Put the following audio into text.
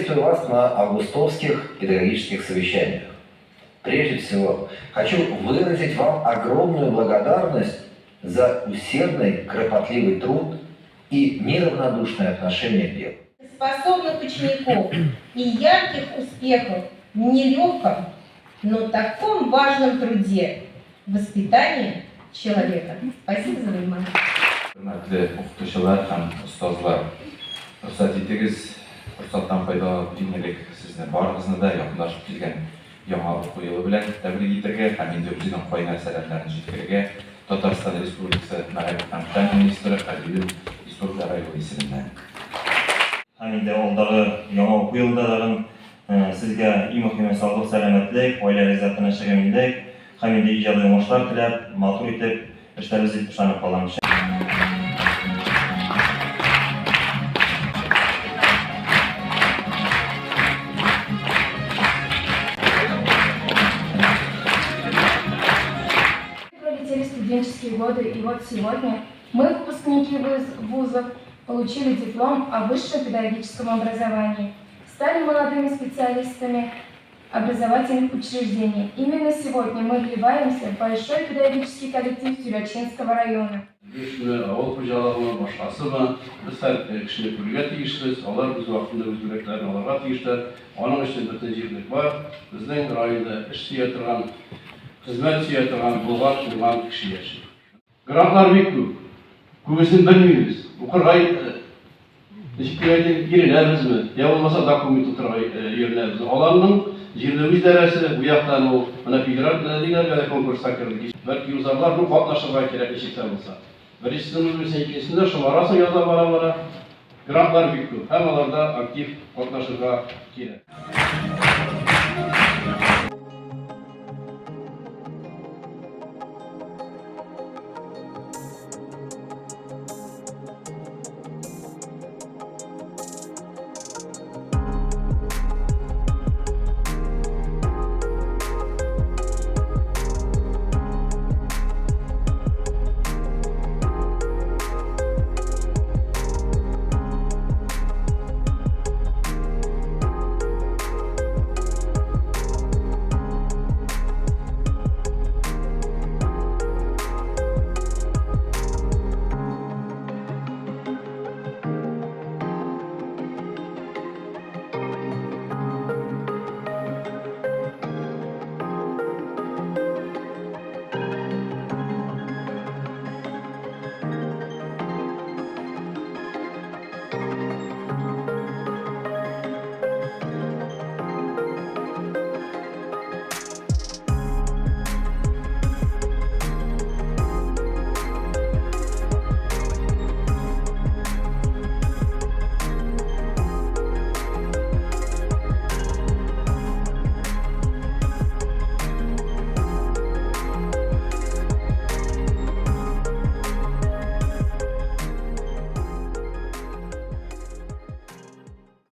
Приветствую вас на августовских педагогических совещаниях. Прежде всего, хочу выразить вам огромную благодарность за усердный, кропотливый труд и неравнодушное отношение к делу. Способных учеников и ярких успехов в нелегком, но таком важном труде воспитания человека. Спасибо за внимание. Хөрмәтле укытучылар һәм остазлар! Рөхсәт итегез, форсаттан файдаланып, иң элек сезне барыгызны да якынлашып килгән яңа уку елы белән тәбрик итәргә һәм инде үзенең кайнар сәламнәрен җиткерергә Татарстан Республикасы мәгариф һәм фән министры Хәбибуллин Илсур Гәрәй улы исеменнән. Һәм инде алдагы яңа уку елында тагын сезгә иң мөһиме саулык, сәламәтлек, гаиләгездә тынычлык, иминлек һәм инде иҗади уңышлар теләп, матур итеп эшләрбез дип ышанып калам. Пролетели студенческие годы, и вот сегодня мы, выпускники вузов, получили диплом о высшем педагогическом образовании, стали молодыми специалистами образовательных учреждений. Именно сегодня мы вливаемся в большой педагогический коллектив Тюлячинского района. Төзелешме, авыл хуҗалыгымы, башкасымы, без һәр кешене күрергә тиешбез, алар үз вакытында үз бүләкләрен алырга тиешләр. Аның өчен бөтен җирлек бар. Безнең районда эш сөя торган, хезмәт сөя торган, булган, уңган кеше яши. Грантлар бик күп. Күбесен белмибез. Укырга Ничек дип әйтим, иренәбезме, я булмаса документ тутырырга йөренәбезме? Аларның җирле үзидарәсе, бу яктан ул менә федераль ниләргә дә конкурска керде. Бәлки узарлар, ну катнашырга кирәк ничек тә булса. Беренчесен узмыйсың, икенчесендә шомарасың яза бара-бара. Грантлар бик күп һәм аларда актив катнашырга кирәк.